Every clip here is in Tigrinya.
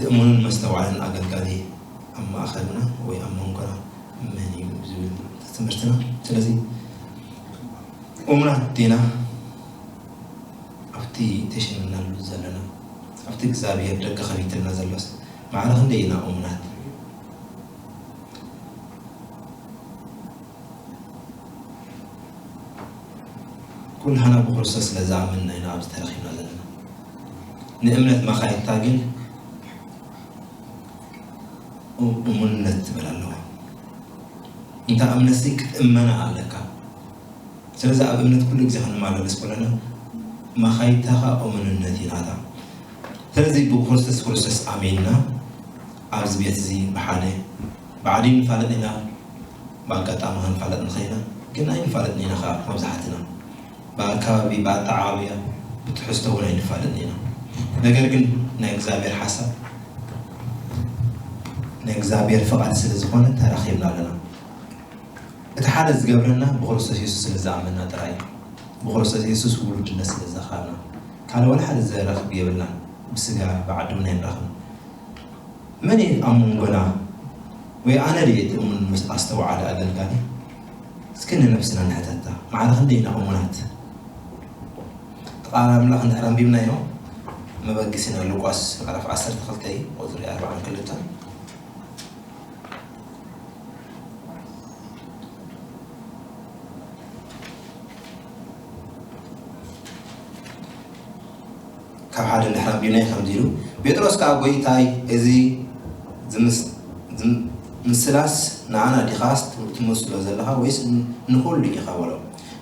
እሙንን መስተውዓልን ኣገልጋሊ ኣብ ማእኸልና ወይ ኣብ መንጎና መን እዩ ዝብል ትምህርትና። ስለዚ እሙናት ዲና ኣብቲ ተሸሚናሉ ዘለና፣ ኣብቲ እግዚኣብሔር ደገ ከፊትልና ዘሎስ ማዕረ ክንደይ ኢና እሙናት? ኩላህና ብክርስቶስ ስለ ዝኣመንና ኢና ኣብዚ ተረኺብና ዘለና። ንእምነት መኻይድታ ግን እሙንነት ትበል ኣለዋ። እንታ እምነትሲ ክትእመና ኣለካ። ስለዚ ኣብ እምነት ኩሉ ግዜ ክንመላለስ ከለና መኻይድታ ኸኣ እሙንነት እዩ ናታ። ስለዚ ብክርስቶስ ክርስቶስ ኣሚንና ኣብዚ ቤት እዚ ብሓደ ብዓዲ ንፋለጥ ኢና፣ ብኣጋጣሚ ክንፋለጥ ንኽእል ኢና፣ ግን ኣይንፋለጥን ኢና ኸዓ መብዛሕትና። ብኣከባቢ፣ ብኣተዓባብያ፣ ብትሕዝቶ እውን ኣይንፋለጥን ኢና። ነገር ግን ናይ እግዚኣብሔር ሓሳብ፣ ናይ እግዚኣብሔር ፍቓድ ስለ ዝኾነ ተራኺብና ኣለና። እቲ ሓደ ዝገብረና ብክርስቶስ የሱስ ስለ ዝኣመንና ጥራይ እዩ። ብክርስቶስ የሱስ ውሉድነት ስለ ዝረኸብና ካልእ ዋላ ሓደ ዘረኽብ የብልናን። ብስጋ ብዓዲ እውን ኣይንረኽብን። መን እዩ ኣብ መንጎና ወይ ኣነ ድየ እቲ እሙን ምስ ኣስተውዓሊ ኣገልጋሊ? እስኪ ንነብስና ንሕተታ። ማዕረ ክንደይ ኢና እሙናት? እቲ ቃል ኣምላኽ እንድሕር ኣንቢብናዮ መበገሲና ሉቃስ ምዕራፍ ዓሰርተ ክልተ እዩ፣ ቁፅሪ ኣርባዓን ክልተን። ካብ ሓደ እንድሕር ኣንቢብናዮ ከምዚ ኢሉ፣ ጴጥሮስ ከኣ፣ "ጐይታይ፣ እዚ ዝምስ-፣ ዝም-፣ ምስላስ ንዓና ዲኻስ ትመስሎ ዘለኻ ወይስ ን-፣ ንኹሉ ኢኻ?" በሎ።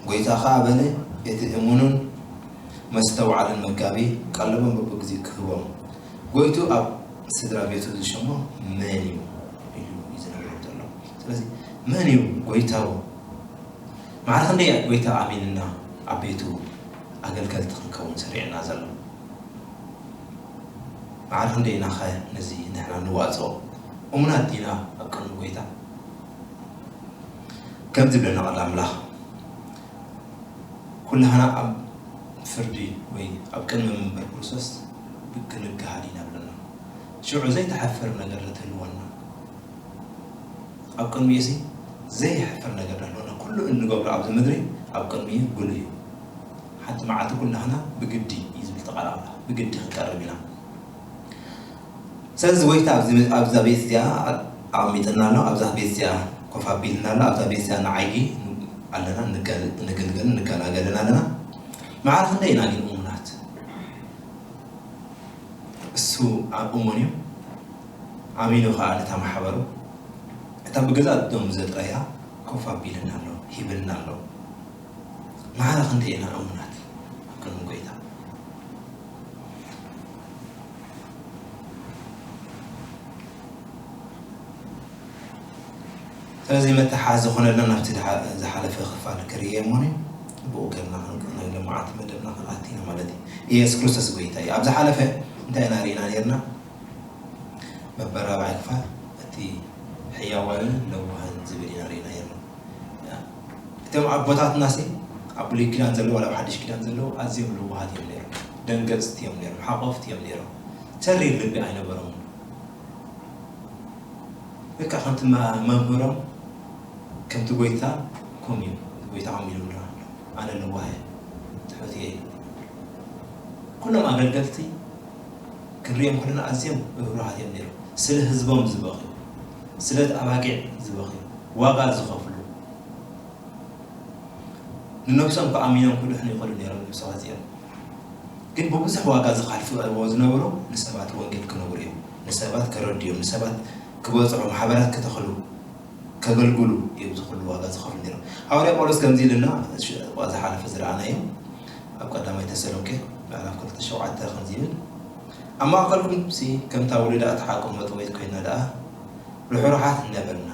ጐይታ ኸኣ በለ፣ "እቲ እሙንን መስተውዓልን መጋቢ ቀለቦም በብግዜኡ ክህቦም፣ ጐይትኡ ኣብ ስድራ ቤቱ ዝሸሞ መን እዩ?" ኢሉ እዩ ዝነግሮ ዘሎ። ስለዚ መን እዩ ጐይታኡ? ማዕረ ክንደይ እያ ጐይታ ኣሚንና ኣብ ቤቱ ኣገልገልቲ ክንከውን ሰሪዕና ዘሎ? ማዕረ ክንደይ ኢናኸ ነዚ ንሕና ንዋፅኦ? እሙናት ዲና ኣብ ቅድሚ ጐይታ? ከምዚ ይብለና ቃል ኣምላኽ፣ ኩላህና ኣብ ፍርዲ ወይ ኣብ ቅድሚ መንበር ክርስቶስ ክንገሃድ ኢና ብለና። ሽዑ ዘይተሓፍር ነገር ትህልወና። ኣብ ቅድሚኡሲ ዘይሕፍር ነገር ዳለወና፣ ኩሉ እንገብሮ ኣብዚ ምድሪ ኣብ ቅድሚኡ ጉሉህ እዩ። ሓንቲ መዓልቲ ኩላህና ብግዲ እዩ ዝብል እቲ ቃል ኣምላኽ፣ ብግዲ ክንቀርብ ኢና። ስለዚ ጐይታ ኣብዚ፣ ኣብዛ ቤት እዚኣ ኣቐሚጥና ኣሎ፣ ኣብዛ ቤት እዚኣ ኮፍ ኣቢልና ኣሎ፣ ኣብዛ ቤት እዚኣ ንዓዪ ኣለና፣ ንገል-፣ ንግልገል፣ ንገላገልን ኣለና። መዓር ክንደይ ኢና ግን እሙናት? እሱ ኣብ እሙን እዩ። ኣሚኑ ኸኣ ነታ ማሕበሩ፣ እታ ብገዛእ ደሙ ዘጥረያ ኮፍ ኣቢልና ኣሎ፣ ሂብልና ኣሎ። መዓር ክንደይ ኢና እሙናት ኣብ ቅድሚ ጐይታ? ስለዚ መተሓዚ ዝኾነልና ናብቲ ዝሓ-፣ ዝሓለፈ ክፋል ክርኢ እሞ፣ ብኡ ጌርና ክንቅ-፣ ናይ ሎማዓንቲ መደብና ክንኣቲ ኢና ማለት እዩ። ኢየሱስ ክርስቶስ ጐይታ እዩ። ኣብ ዝሓለፈ እንታይ ኢና ርኢና ኔርና? መበል ራብዓይ ክፋል እቲ ሕያዋይን ለዋህን ዝብል ኢና ርኢና ኔርና። እቶም ኣቦታትናሲ ኣብ ብሉይ ኪዳን ዘለዉ ዋላ ኣብ ሓድሽ ኪዳን ዘለዉ ኣዝዮም ለዋሃት እዮም ነይሮም። ደንገጽቲ እዮም ነይሮም። ሓቆፍቲ እዮም ነይሮም። ተሪር ልቢ ኣይነበሮምን። በቃ ከምቲ መ-፣ መምህሮም ከምቲ ጐይታ ከምኡ እዩ። ጐይታ ከምኡ ኢሉ ኣሎ። ኣነ ለዋህ እየ፣ ትሑት እየ። ኩሎም ኣገልገልቲ ክንሪኦም ከለና ኣዝዮም ርህሩሃት እዮም ነይሮም። ስለ ህዝቦም ዝበኽዩ፣ ስለ እቲ ኣባጊዕ ዝበኽዩ፣ ዋጋ ዝኸፍሉ፣ ንነብሶም እኳ ኣሚኖም ክድሕኑ ይኽእሉ ነይሮም። ንሰባት እዚኦም ግን ብብዙሕ ዋጋ ዝኸፍልዎ ዝነበሩ ንሰባት ወንጌል ክነግሩ እዮም፣ ንሰባት ከረድኡ እዮም፣ ንሰባት ክበጽሑ፣ ማሕበራት ክተኽሉ፣ ከገልግሉ እዮም እዚ ኩሉ ዋጋ ዝኸፍሉ ነይሮም። ሃዋርያ ጳውሎስ ከምዚ ኢሉና፣ ዝሓለፈ ዝረኣናዮ ኣብ ቀዳማይ ተሰሎንቄ ምዕራፍ ክልተ ሸውዓተ ከምዚ ይብል፣ "ኣብ ማእከልኩም ሲ ከምታ ውሉዳ እትሓቁ መጥወይት ኮይና ደኣ ርሑራሓት ነበርና።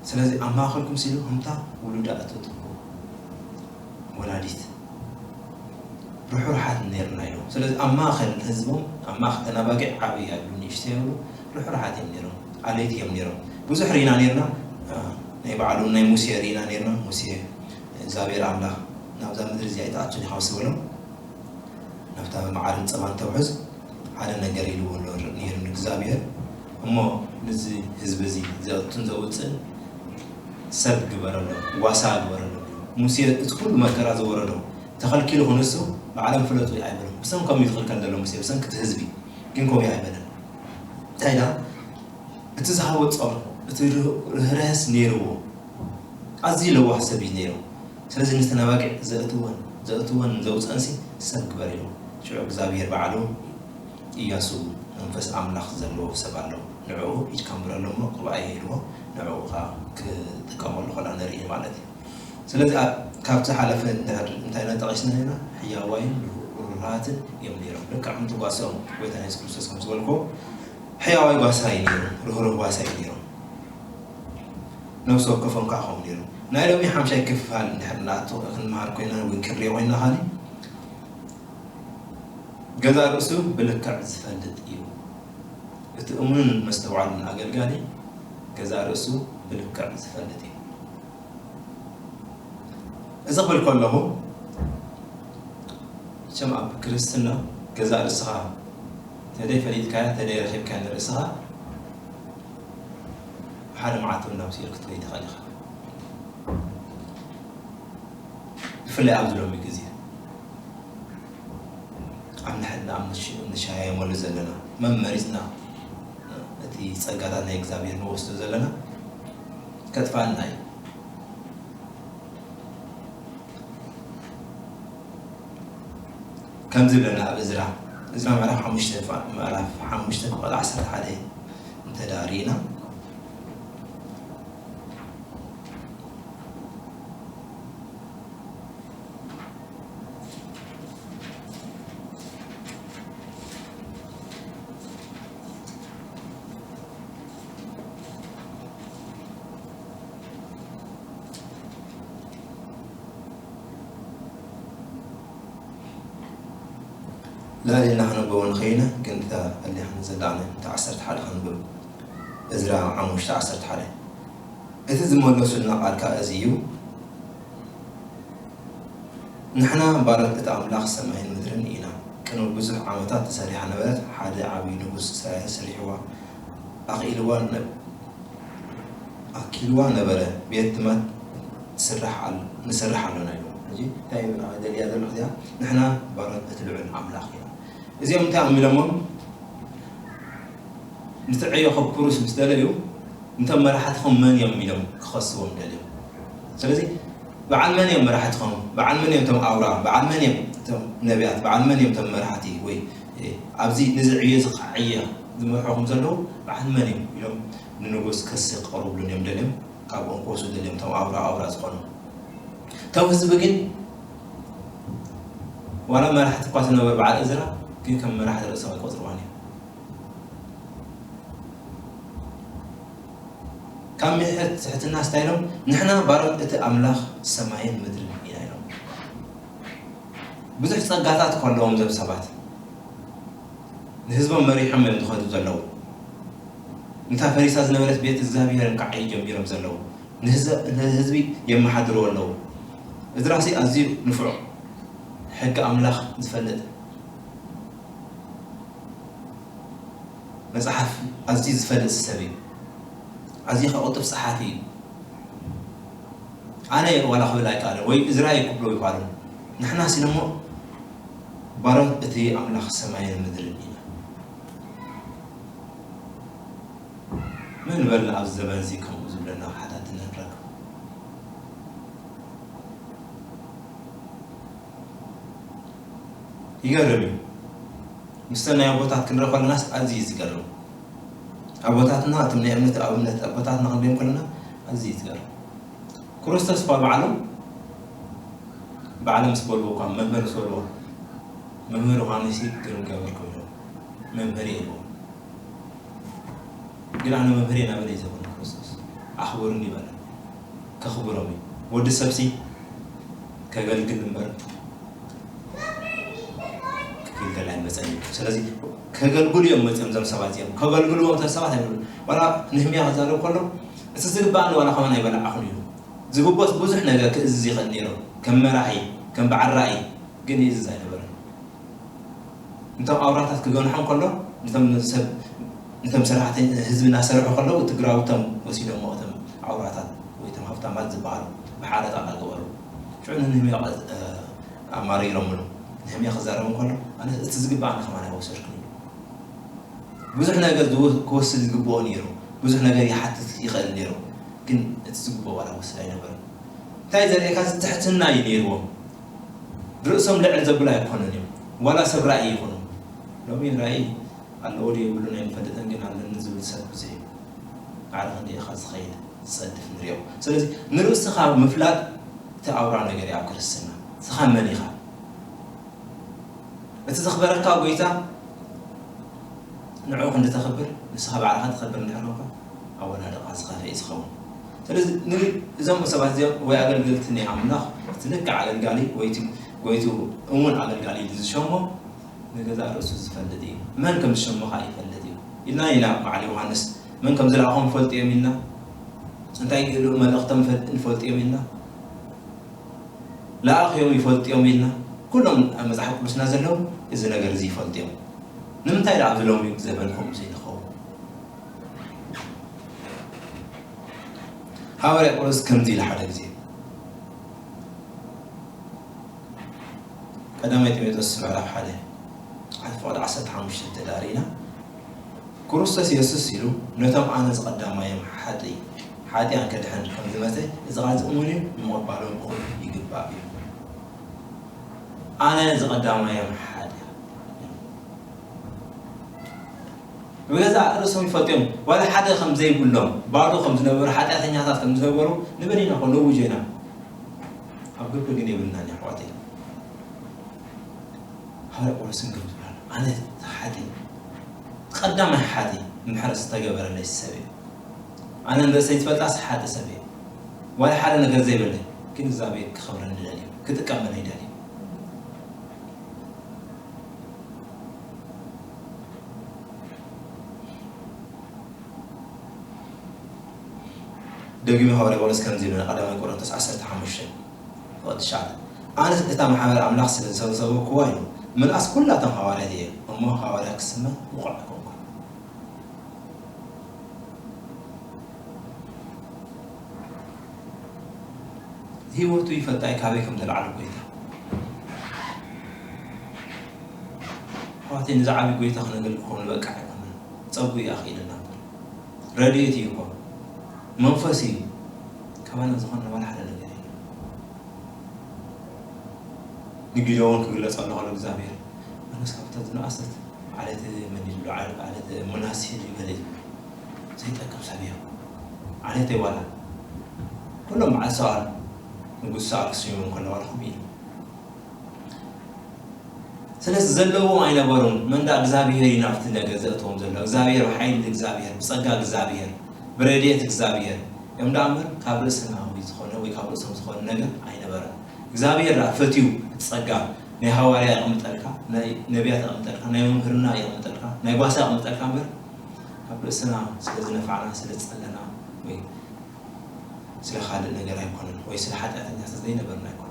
ስለዚ ኣብ ማእከልኩም ሲሉ ከምታ ውሉዳ እትጥቡ ወላዲት ርሑራሓት ኔርና" ኢሉ። ስለዚ ኣብ ማእከል ህዝቦም፣ ኣብ ማእከል ተናባጊዕ ዓብዪ ያሉ ንእሽቶ ያሉ ርሑራሓት እዮም ኔሮም፣ ኣለይቲ እዮም ኔሮም። ብዙሕ ርኢና ኔርና፣ እ፣ ናይ በዓሉ ናይ ሙሴ ርኢና ኔርና። ሙሴ እግዚኣብሔር ኣምላኽ ናብዛ ምድሪ እዚኣ ኣይትኣቱን ኢኻ ምስ በሎም፣ ናብታ መዓርን ጸባን ተውሕዝ ሓደ ነገር ኢልዎ ኣሎ ነይሩ ንእግዚኣብሔር። እሞ ነዚ ህዝቢ እዚ ዘእቱን ዘውፅእን ሰብ ግበረሎ፣ ዋሳ ግበረሎ። ሙሴ እቲ ኩሉ መከራ ዝወረዶ ተኸልኪሉ ክንሱ ባዕሎም ፍለጡ ኣይበሎም። ብሰም ከምኡ ይኽልከል ዘሎ ሙሴ፣ ብሰንኪ እቲ ህዝቢ ግን ከምኡ ኣይበለን። እንታይ ዳ እቲ ዝሃቦ ጾር፣ እቲ ርህ-፣ ርህራሄስ ነይርዎ። ኣዝዩ ለዋህ ሰብ እዩ ነይሩ። ስለዚ ነተን ኣባጊዕ ዘእትወን፣ ዘእትወን ዘውፅአንሲ ሰብ ግበር ኢሉ። ሽዑ እግዚኣብሔር ባዕሉ ኢያሱ መንፈስ ኣምላኽ ዘለዎ ሰብ ኣሎ። ንዕኡ ኢድካ ኣንብረሉ እሞ ቅብኣዮ ኢልዎ፣ ንዕኡ ኸዓ ክጥቀመሉ ከላ ንርኢ ማለት እዩ። ስለዚ ኣብ-፣ ካብ ዝሓለፈ እንድሕር እንታይ ኢና ጠቒስና ነይርና? ሕያዋይን ርህራሃትን እዮም ነይሮም። ልክዕ ከምቲ ጓሳኦም ጎይታና የሱስ ክርስቶስ ከም ዝበልክዎ፣ ሕያዋይ ጓሳ እዩ ነይሩ፣ ርህሩህ ጓሳ እዩ ነይሩ። ነብሲ ወከፎም ከዓ ከምኡ ነይሩ። ናይ ሎሚ ሓምሻይ ክፋል እንድሕር ንኣቱ ክንመሃር ኮይና ወይ ክንሪኦ ኮይና ኸዓ፣ ገዛእ ርእሱ ብልክዕ ዝፈልጥ እዩ። እቲ እሙንን መስተውዓልን ኣገልጋሊ ገዛእ ርእሱ ብልክዕ ዝፈልጥ እዩ። እዚ ክብል ከለኹ፣ መቸም ኣብ ክርስትና ገዛእ ርእስኻ ተደይ ፈሊጥካያ፣ ተደይ ረኺብካያ ንርእስኻ፣ ሓደ መዓልቲ እውን ናብ ሲኦል ክትከይድ ትኽእል ኢኻ። ብፍላይ ኣብዚ ሎሚ ግዜ ኣብ ንሕና ኣብ ንሽ-፣ ንሸያየመሉ ዘለና፣ መን መሪጽና እቲ ጸጋታት ናይ እግዚኣብሔር ንወስዶ ዘለና ከጥፋልና እዩ። ከምዚ ብለና ኣብ እዝራ፣ እዝራ ምዕራፍ ሓሙሽተ፣ ምዕራፍ ሓሙሽተ ፍቕዲ ዓሰርተ ሓደ እንተ ደኣ ርኢና፣ ላዕሊ ኢልና ከነንብቦ ንኽእል ኢና፣ ግን እታ ቀሊልና ዘላና እታ ዓሰርተ ሓደ ከንብብ። እዝራ ሓሙሽተ ዓሰርተ ሓደ። እቲ ዝመለሱልና ቃል ከኣ እዚ እዩ፣ ንሕና ባሮት እቲ ኣምላኽ ሰማይን ምድርን ኢና። ቅድሚ ብዙሕ ዓመታት ተሰሪሓ ነበረት። ሓደ ዓብዪ ንጉስ እስራኤል ሰሪሕዋ ኣኽኢልዋ ነ-፣ ኣኪልዋ ነበረ። ቤት ትማት ትስራሕ ኣል-፣ ንሰርሕ ኣሎና ኢሉ። ሕጂ እንታይ ደልያ ዘለኹ እዚኣ? ንሕና ባሮት እቲ ልዑል ኣምላኽ ኢና። እዚኦም እንታይ እዮም ኢሎሞም? ንትዕዮ ከብክሩስ ምስ ደለዩ፣ እንቶም መራሕትኹም መን እዮም ኢሎም ክኸስዎም ደልዮም። ስለዚ በዓል መን እዮም መራሕትኹም? በዓል መን እዮም እቶም ኣውራ? በዓል መን እዮም እቶም ነቢያት? በዓል መን እዮም እቶም መራሕቲ? ወይ፣ እ፣ ኣብዚ ነዚ ዕዮ እዚ ክዓየ ዝመርሑኹም ዘለዉ በዓል መን እዮም ኢሎም ንንጉስ ክሲ ክቐርብሉን እዮም ደልዮም። ካብኦም ክወስዱ ደልዮም እቶም ኣውራ ኣውራ ዝኾኑ። እቶም ህዝቢ ግን ዋላ መራሕቲ እኳ ዝነበሩ በዓል እዝራ ግን ከም መራሕቲ ርእሶም ኣይቆጽርዋን እዮም። ካብ ምሕት-፣ ትሕትና ስታይሎም፣ "ንሕና ባሮት እቲ ኣምላኽ ሰማይን ምድርን ኢና" ኢሎም። ብዙሕ ጸጋታት እኮ ኣለዎም እዞም ሰባት። ንህዝቦም መሪሖም እዮም ዝኸዱ ዘለዉ። ነታ ፈሪሳ ዝነበረት ቤት እግዚኣብሔር እንካዕ እዩ ጀሚሮም ዘለዉ። ንህዘ-፣ ንህዝቢ የመሓድርዎ ኣለዉ። እዝራሲ ኣዝዩ ንፉዕ፣ ሕጊ ኣምላኽ ዝፈልጥ፣ መጽሓፍ ኣዝዩ ዝፈልጥ ሰብ እዩ። ኣዝዩ ከኣ ቅልጡፍ ጸሓፊ እዩ። ኣነ ዋላ ክብል ኣይከኣለን፣ ወይ እዝራ እዩ ክብሎ ኣይከኣለን። ንሕና ሲለ እሞ ባሮት እቲ ኣምላኽ ሰማይን ምድርን ኢና። መን በልና ኣብዚ ዘበን እዚ ከምኡ ዝብለና ሓታትና ንረክብ? ይገርም እዩ። ምስቶም ናይ ኣቦታት ክንርኢ ከለናስ ኣዝዩ እዩ ዝገርም። ኣቦታትና፣ እቶም ናይ እምነት ኣብነት ኣቦታትና ክንሪኦም ከለና ኣዝዩ እዩ ዝገርም። ክርስቶስ እኳ ባዕሉ፣ ባዕሎም ምስ በልዎ እኳ፣ መምህር ምስ በልዎ፣ "መምህር ዮሃንስ ግርም ገበርኩም" ኢሎም፣ "መምህር" ኢልዎ። ግን ኣነ መምህር ናበለ እዩ ዘበለ ክርስቶስ። ኣኽብሩኒ በለ። ከኽብሮም እዩ። ወዲ ሰብሲ ከገልግል እምበር ክግልገል ኣይመጸን እዩ። ስለዚ ከገልግሉ እዮም መጺኦም እዞም ሰባት እዚኦም። ከገልግልዎም እቶም ሰባት ኣይብሉን። ዋላ ንህምያ ክዛረብ ከሎ፣ እቲ ዝግባእኒ ዋላ ከማን ኣይበላዕኹን ኢሉ። ዝግቦስ ብዙሕ ነገር ክእዝዝ ይኽእል ነይሩ። ከም መራሒ፣ ከም በዓል ራእይ፣ ግን ይእዝዝ ኣይነበረን። ነቶም ኣውራታት ክገንሖም ከሎ፣ ነቶም ሰብ፣ ነቶም ሰራሕተኛ ህዝቢ እናሰርሑ ከለዉ፣ እቲ ግራውቶም ወሲዶሞ፣ እቶም ኣውራታት ወይ እቶም ሃብታማት ዝበሃሉ ብሓረጣ እናገበሩ። ሽዑ ንንህምያ ቀ-፣ ኣማሪሮምሉ። ንህምያ ክዛረቡ ከሎ፣ ኣነ እቲ ዝግባኣኒ ከማን ኣይወሰድኩን ኢሉ። ብዙሕ ነገር ዝወ-፣ ክወስድ ዝግብኦ ነይሩ። ብዙሕ ነገር ይሓትት ይኽእል ነይሩ። ግን እቲ ዝግብኦ ዋላ ወስድ ኣይነበረን። እንታይ ዘርእየካ፣ እዚ ትሕትና እዩ ነይርዎም። ርእሶም ልዕል ዘብሉ ኣይኮኑን እዮም። ዋላ ሰብ ራእይ ይኹኑ። ሎሚ ራእይ ኣለዎ ድዩ የብሉን ኣይንፈልጥን፣ ግን ኣለኒ ዝብል ሰብ ብዙሕ እዩ። ማዕረ ክንደይ ኢኻ ዝኸይድ ዝጸድፍ ንሪኦ። ስለዚ ንርእስኻ ምፍላጥ እቲ ኣውራ ነገር እዩ ኣብ ክርስትና። ንስኻ መን ኢኻ? እቲ ዘኽበረካ ጎይታ ንዕኡ ክንዲ ተኽብር፣ ንስኻ ባዕልኻ ትኸብር እንድሕር ኮንካ፣ ኣወዳድቓ ዝኸፍአ እዩ ዝኸውን። ስለዚ ን-፣ እዞም ሰባት እዚኦም ወይ ኣገልገልቲ ናይ ኣምላኽ፣ እቲ ልክዕ ኣገልጋሊ ወይ እቲ ጎይትኡ እሙን ኣገልጋሊ ኢሉ ዝሸሞ፣ ንገዛእ ርእሱ ዝፈልጥ እዩ። መን ከም ዝሸሞ ኸኣ ይፈልጥ እዩ። ኢልና ኢና በዓል ዮሃንስ፣ መን ከም ዝለኣኾም ይፈልጡ እዮም ኢልና። እንታይ ክልኡ መልእኽቶም ይፈል-፣ ይፈልጡ እዮም ኢልና። ለኣኽዮም ይፈልጡ እዮም ኢልና። ኩሎም ኣብ መጽሓፍ ቅዱስና ዘለዉ እዚ ነገር እዚ ይፈልጡ እዮም። ንምንታይ ደኣ ኣብዚ ሎሚ ዘበን ከምኡ ዘይንኸውን? ሃዋርያ ጳውሎስ ከምዚ ኢሉ ሓደ ግዜ፣ ቀዳማይ ጢሞቴዎስ ምዕራፍ ሓደ፣ ፍቕዲ ዓሰርተ ሓሙሽተ እንተ ደኣ ርኢና፣ ክርስቶስ የሱስ ኢሉ ነቶም ኣነ ዝቐዳማዮም ሓጢ-፣ ሓጢኣን ከድሕን ከም ዝመጸ፣ እዚ ቃል እዚ እሙን እዩ፣ ንምቕባሎም ብኹሉ ይግባእ እዩ። ኣነ ዝቐዳማዮም ሓጢኣን። ብገዛእ ርእሶም ይፈልጡ እዮም። ዋላ ሓደ ከም ዘይብሎም፣ ባዶ ከም ዝነበሩ፣ ሓጢኣተኛታት ከም ዝነበሩ ንበል ኢና፣ እኮ ነውጆ ኢና። ኣብ ግብሪ ግን የብልናን፣ ኣሕዋተይ። ሃዋርያ ጳውሎስ ግን ከምዚ ይብል ኣሎ፣ ኣነ ሓጢ፣ ቀዳማይ ሓጢ፣ ምሕረት ዝተገበረለይ ሰብ እየ። ኣነ ንርእሰይ ዝፈልጣስ ሓጢ ሰብ እየ። ዋላ ሓደ ነገር ዘይብለይ፣ ግን እግዚኣብሔር ክኸብረኒ ይደሊ፣ ክጥቀመኒ ይደሊ። ደጊሙ ሃዋርያ ጳውሎስ ከምዚ ይብል፣ ቀዳማይ ቆሮንቶስ ዓሰርተ ሓሙሽተ ፍቕዲ ትሽዓተ፣ ኣነስ እታ ማሕበር ኣምላኽ ስለ ዝሰብሰብኩዋ ኢሉ፣ ምልኣስ ኩላቶም ሃዋርያት እየ፣ እሞ ሃዋርያ ክስመ ብቑዕ ኣይኮንኩን። ህይወቱ ይፈልጣ እዩ፣ ካበይ ከም ዘልዓሎ ጎይታ። ኣሕዋተይ፣ ንዚ ዓቢ ጎይታ ክነገልግሎ ንበቅዕ ኣይኮነን። ጸጉ እዩ ኣኽኢሉና እምበር። ረድኤት እዩ እኮ። መንፈስ እዩ። ካባና ዝኾነ ዋላ ሓደ ነገር የለን። ንጊደዎን ክግለጸሉ ከሎ እግዚኣብሔር፣ ኣነስ ካብታ ዝነኣሰት ዓሌት መን እዩ ዝብሎ፣ ዓሌት፣ ዓሌት ሙናስ እዩ ዝበለ እዩ። ዘይጠቅም ሰብ እዩ። ዓሌተይ ዋላ። ኩሎም በዓል ሰኣል፣ ንጉስ ሰኣል ክስይሙ እንከሎ ዋላ ከምኡ ኢሉ። ስለዚ ዘለዎም ኣይነበሩን። መን ደኣ እግዚኣብሔር እዩ ናብቲ ነገር ዘእትዎም ዘሎ። እግዚኣብሔር ብሓይሊ እግዚኣብሔር፣ ብጸጋ እግዚኣብሔር፣ ብረድኤት እግዚኣብሔር እዮም ደኣ እምበር ካብ ርእስና ወይ ዝኾነ ወይ ካብ ርእሶም ዝኾነ ነገር ኣይነበረን። እግዚኣብሔር ደኣ ፈትዩ እቲ ጸጋ ናይ ሃዋርያ የቐምጠልካ፣ ናይ ነቢያት የቐምጠልካ፣ ናይ መምህርና የቐምጠልካ፣ ናይ ጓሳ የቐምጠልካ እምበር ካብ ርእስና ስለ ዝነፋዕና፣ ስለ ዝጸለና ወይ ስለ ካልእ ነገር ኣይኮነን፣ ወይ ስለ ሓጢኣተኛታት ዘይነበርና ኣይኮነን።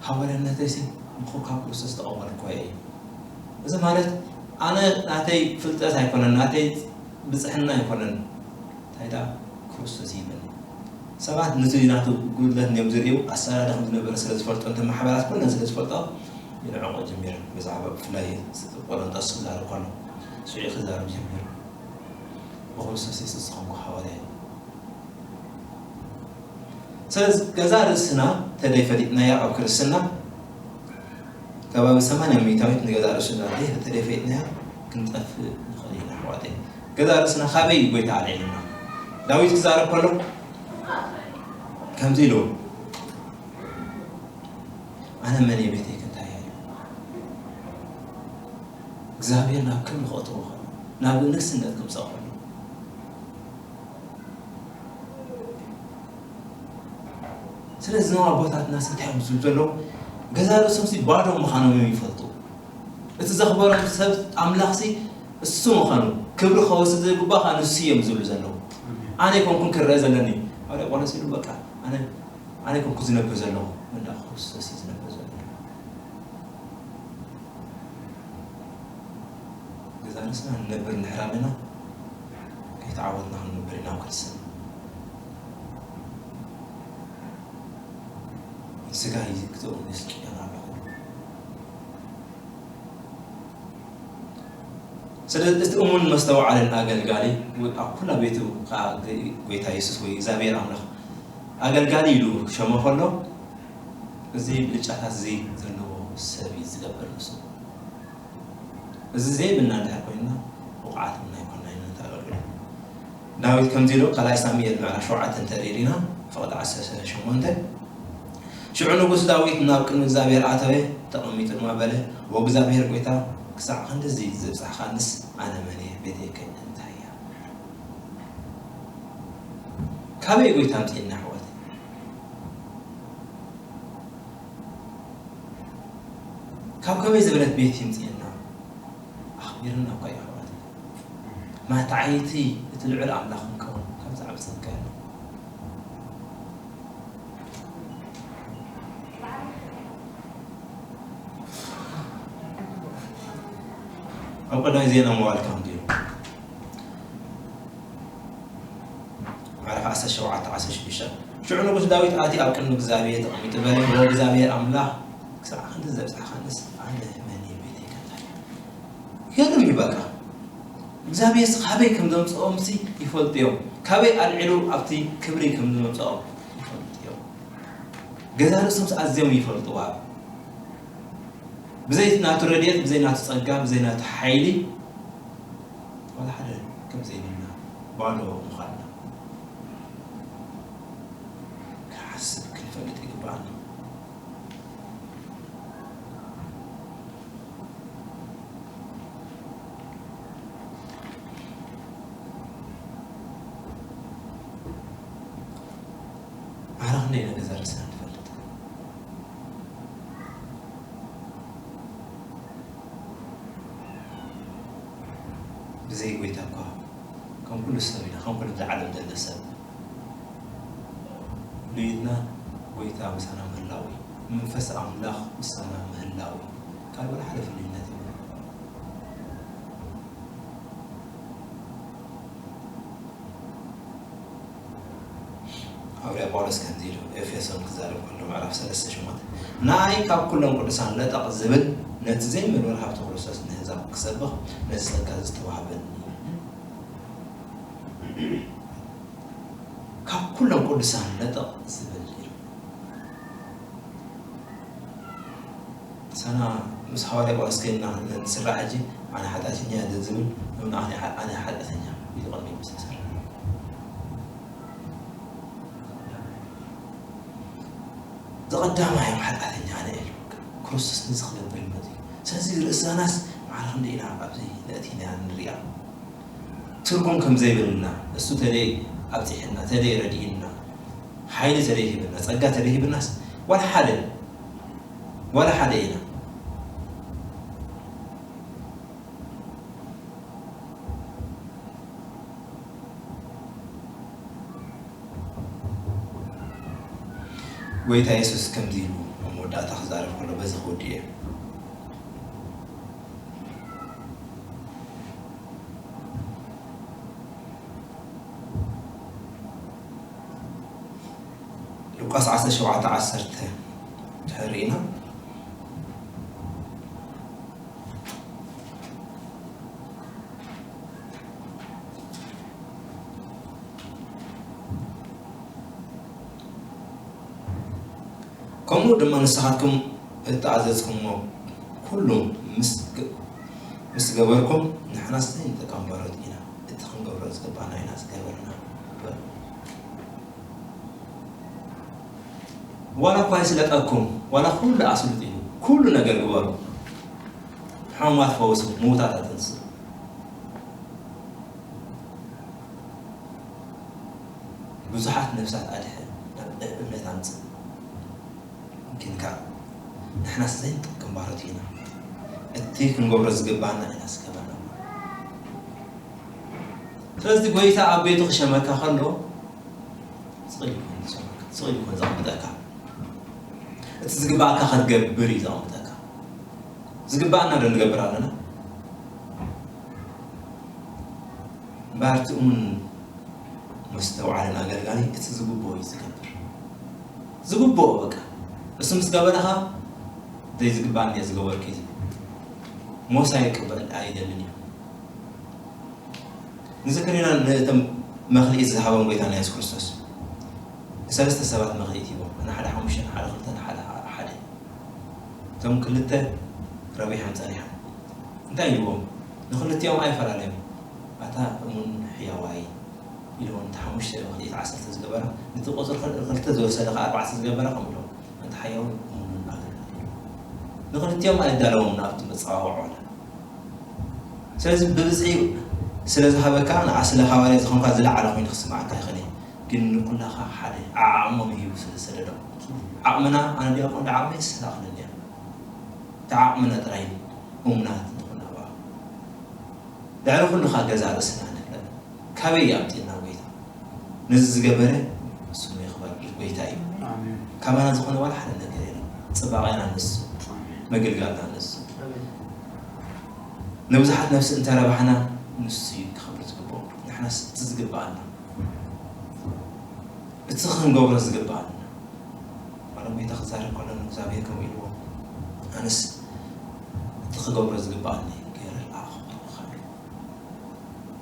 ሃዋርያነተይሲ ምኹር ካብ ክርስቶስ ዝተቐበልኩዎ እየ። እዚ ማለት ኣነ ናተይ ፍልጠት ኣይኮነን፣ ናተይ ብጽሕና ኣይኮነን፣ እንታይ ደኣ ክርስቶስ ይህበኒ። ሰባት ነቲ ናቱ ጉድለት እዮም ዝርእዩ፣ ኣሰራርያ ከም ዝነበረ ስለ ዝፈልጦ፣ እንተ ማሕበራት ኩለን ስለ ዝፈልጦ፣ ይንዕቆ ጀሚሩ። ብዛዕባ ብፍላይ ቆሮንቶስ ክዛረብ ከሎ፣ ሽዑ ክዛረብ ጀሚሩ። ብክርስቶስ የሱስ ዝኾንኩ ሃዋርያ እየ። ስለዚ ገዛ ርእስና ተደይ ፈሊጥናያ ኣብ ክርስትና፣ ከባቢ ሰማንያ ሚእታዊት ንገዛ ርእስና ተደይ ፈሊጥናያ ክንጠፍእ ንኽእል ኢና ኣሕዋተይ። ገዛ ርእስና ካበይ እዩ ጎይታ ኣልዒሉና? ዳዊት ክዛረብ ከሎ ከምዚ ኢሉ፣ ኣነ መን እየ ቤተይ ክንታይ እዩ? እግዚኣብሔር ናብ ክብሪ ከእትዎ ከሎ፣ ናብ ንግስነት ከምጽኦ ከሎ፣ ስለዚ እዞም ኣቦታትና ሲ እንታይ እዮም ዝብሉ ዘለዉ? ገዛ ርእሶም ሲ ባዶ ምዃኖም እዮም ይፈልጡ። እቲ ዘኽበሮም ሰብ ኣምላኽ ሲ እሱ ምዃኑ፣ ክብሪ ከወስድ ዘይግባእ ከዓ ንሱ እዮም ዝብሉ ዘለዉ። ኣነ ኣይኮንኩን ክረአ ዘለኒ። ሃዋርያ ጳውሎስ ኢሉ፣ በቃ፣ ኣነ፣ ኣነ ኣይኮንኩ ዝነብር ዘለኹ፣ መንደኣ ክርስቶስ እዩ ዝነብር ዘሎ። ገዛ ርእስና ንነብር እንድሕር ኣለና፣ ከይተዓወትና ክንነብር ኢና ኣብ ክርስትና። ስጋ እዩ ክተውንስ ጭያን ኣለኹ። ስለዚ እቲ እሙን መስተውዓልን ኣገልጋሊ ኣብ ኩላ ቤቱ ከኣ ጎይታ የሱስ ወይ እግዚኣብሔር ኣምላኽ ኣገልጋሊ ኢሉ ክሸሞ ከሎ፣ እዚ ብልጫታት እዚ ዘለዎ ሰብ እዩ ዝገብር ንሱ። እዚ ዘይብልና እንድሕር ኮይንና፣ ብቑዓት እውን ኣይኮንና ኢና ነቲ ኣገልግሎት። ዳዊት ከምዚ ኢሉ፣ ካልኣይ ሳሙኤል ምዕራፍ ሸውዓተ እንተሪእና፣ ፍቕዲ ዓሰርተ ሸሞንተ፣ ሽዑ ንጉስ ዳዊት ናብ ቅድሚ እግዚኣብሔር ኣተወ፣ ተቐሚጡ ድማ በለ፣ "ዎ እግዚኣብሔር ጐይታ፣ ክሳዕ ክንድዚ ዘብጻሕካንስ ኣነ መን እየ? ቤተይከ እንታይ እያ?" ካበይ ጐይታ ኣምጺእና ኣሕዋት? ካብ ከመይ ዝበለት ቤት ይምጽእና? ኣኽቢርና እኳ እዩ ኣሕዋት። ማታዓይቲ እቲ ልዑል ኣምላኽ ክንከውን ካብ ዝዓቢ ጸጋ ኣሎ። ኣብ ቀዳማይ ዜና መዋዕል ከምዚ እዩ። ምዕራፍ ዓሰርተ ሸውዓተ፣ ዓሰርተ ሽዱሽተ። ሽዑ ንጉስ ዳዊት ኣትዩ ኣብ ቅድሚ እግዚኣብሔር ተቐሚጡ በለ፣ "ዎ እግዚኣብሔር ኣምላኽ፣ ክሳዕ ክንዲ ዘብጻሕካንስ ኣነ መን እየ? ቤተይ ከ እንታይ እያ?" ይገርም እዩ በቃ። እግዚኣብሔር ካበይ ከም ዘምጽኦምሲ ይፈልጡ እዮም። ካበይ ኣልዒሉ ኣብቲ ክብሪ ከም ዘምጽኦም ይፈልጡ እዮም። ገዛ ርእሶምስ ኣዝዮም ይፈልጥዋ። ብዘይ ናቱ ረድኤት፣ ብዘይ ናቱ ጸጋ፣ ብዘይ ናቱ ሓይሊ ዋላ ሓደ ከም ዘይብልና፣ ባዶ ምዃንና ክንሓስብ ክንፈልጥ ይግብኣና። ማራ ክንደይ ኢና ገዛ ርእስና ንፈልጥ? ብዘይ ጐይታ እኳ ከም ኩሉ ሰብ ኢና፣ ከም ኩሉ ኣብዛ ዓለም ዘሎ ሰብ። ልዩነትና ጐይታ ምሳና ምህላው እዩ። መንፈስ ኣምላኽ ምሳና ምህላው እዩ። ካልእ ወላ ሓደ ፍልይነት የብሉን። ሃዋርያ ጳውሎስ ከምዚ ኢሉ ኤፌሶን ክዛረብ ከሎ ምዕራፍ ሰለስተ ሸሞንተ፣ "ንኣይ ካብ ኩሎም ቅዱሳን ለጠቕ ዝብል ነቲ ዘይምንበር ሃብቲ ክርስቶስ ንህዛብ ክሰብኽ ነዚ ጸጋ ዝተዋህበኒ እዩ።" ካብ ኩሎም ቅዱሳን ለጠቕ ዝብል ኢሉ። ሳና ምስ ሃዋርያ ጳውሎስ ከይድና ንስራሕ ሕጂ፣ ኣነ ሓጢኣተኛ እየ ዝብል፣ እውን ኣነ ሓ-፣ ኣነ ሓጢኣተኛ ኢሉ ቅድሚ ምስ ተሰርሐ። ዝቐዳማዮም ሓጢኣተኛ ኣነ እየ ኢሉ። ክርስቶስ ነዚ ክነብር እዩ መጺኡ። ስለዚ ርእስናስ ማዕረ ክንደይ ኢና ኣብዚ ነእቲና ንሪኣ? ትርጉም ከም ዘይብልና፣ እሱ ተደይ ኣብጺሕና፣ ተደይ ረዲእና፣ ሓይሊ ተደይ ሂብና፣ ጸጋ ተደይ ሂብናስ፣ ዋላ ሓደ፣ ዋላ ሓደ ኢና። ጎይታ የሱስ ከምዚ ኢሉ ኣብ መወዳእታ ክዛረብ ከሎ፣ በዚ ክወድእ እየ። ሉቃስ ዓሰርተ ሸውዓተ ዓሰርተ እንድሕር ርኢና፣ ከምኡ ድማ ንስኻትኩም እተኣዘዝኩምዎ ኩሉ ምስ ገ-፣ ምስ ገበርኩም፣ ንሕናስ ዘይንጥቀም ባሮት ኢና፣ እቲ ክንገብሮ ዝግባና ኢና ዝገበርና። ዋላ እኳ ይስለጠኩም፣ ዋላ ኩሉ ኣስልጥዩ፣ ኩሉ ነገር ግበሩ። ሕሙማት ፈውሱ፣ ምዉታት ኣተንስኡ። ብዙሓት ነፍሳት ኣድሕን፣ ናብ እምነት ኣምጽእ። ግን ከኣ ንሕናስ ዘይንጥቀም ባሮት ኢና። እቲ ክንገብሮ ዝግባና ኢና ዝገበርና። ስለዚ ጎይታ ኣብ ቤቱ ክሸመካ ከሎ ስቕ ኢሉ ይኮን ዘቕምጠካ። እቲ ዝግባእካ ክትገብር እዩ ዘቕምጠካ። ዝግባእና ዶ ንገብር ኣለና? እምበኣር እቲ እሙን መስተውዓልን ኣገልጋሊ እቲ ዝግብኦ እዩ ዝገብር። ዝግብኦ በቃ። እሱ ምስ ገበረኻ ዘይዝግባእኒ እየ ዝገበርኩ እዩ ዝብል። ሞሳ ይቅበል ኣይደልን እዩ። ንዝክር ኢና ነቶም መክሊት ዝሃቦም ጎይታና የሱስ ክርስቶስ ንሰለስተ ሰባት መክሊት ሂቦም፣ ንሓደ ሓሙሽተ፣ ንሓደ ክልተ፣ ንሓደ ሓደ። እቶም ክልተ ረቢሖም ጸኒሖም። እንታይ ኢልዎም? ንክልቲኦም ኣይፈላለዮም። ኣታ እሙን ሕያዋይ ኢልዎም፣ እቲ ሓሙሽተ መክሊት ዓሰርተ ዝገበራ፣ ነቲ ቁጽሪ ክል- ክልተ ዝወሰደ ከኣ ኣርባዕተ ዝገበራ ከምኡ ኢልዎም። ኣንታ ሓያውን እሙንን ኣገልጋሊ። ንኽልቲኦም ኣይዳለዎም ናብቲ መጸዋወዖና። ስለዚ ብብዝሒ ስለ ዝሃበካ ንዓ ስለ ሃዋርያ ዝኾንካ ዝለዓለ ኮይኑ ክስምዓካ ይኽእል እዩ። ግን ንኩላኻ ሓደ ዓዓቕሞም ሂቡ ስለ ዝሰደዶም። ዓቕምና ኣነ ዲያቆን ዓቕመይ ስላኽለኒ እያ። እቲ ዓቕምና ጥራይ እሙናት ንኹን ኣብኣ። ልዕሊ ኩሉ ኸኣ ገዛእ ርእስና ንፍለጥ። ካበይ እዩ ኣምጺእና ጎይታ? ነዚ ዝገበረ ስሙ ይኽበር ጎይታ እዩ። ኣሜን። ካባና ዝኾነ ዋላ ሓደ ነገር የለን። ጽባቐና ንሱ፣ ኣሜን። ምግልጋልና ንሱ። ኣሜን። ንብዙሓት ነፍሲ እንተረባሕና ንሱ እዩ ክኸብር ዝግብኦ። ንሕናስ እቲ ዝግብኣና፣ እቲ ክንገብሮ ዝግብኣና። ዋላ ጎይታ ክዛረብ ከሎ ንእግዚኣብሔር ከምኡ ኢልዎ፣ ኣነስ እቲ ክገብሮ ዝግብኣኒ ገይረ ኣኽብረካ።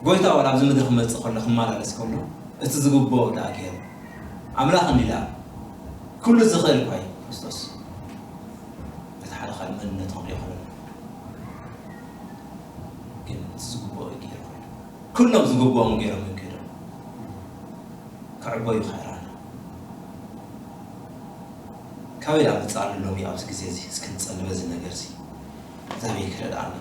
ጎይታ ዋላ ኣብዚ ምድሪ ክመጽእ ከሎ ክመላለስ ከሎ እቲ ዝግብኦ ደኣ ገይሩ ኣምላኽ እንዲ ደኣ ኩሉ ዝኽእል እኳ እዩ ክርስቶስ። እቲ ሓደ ካልእ መንነቱ ክንሪኦ ከለና ግን እቲ ዝግብኦ እዩ ገይሩ ኮይኑ ኩሎም ዝግብኦም ገይሮም እዮም ከይዶም። ክዕበዩ ኸይራና ካበይ ደኣ መጻሉ ሎሚ ኣብዚ ግዜ እዚ እስኪ ንጸሊ በዚ ነገር እዚ እግዚኣብሔር ክረድኣና።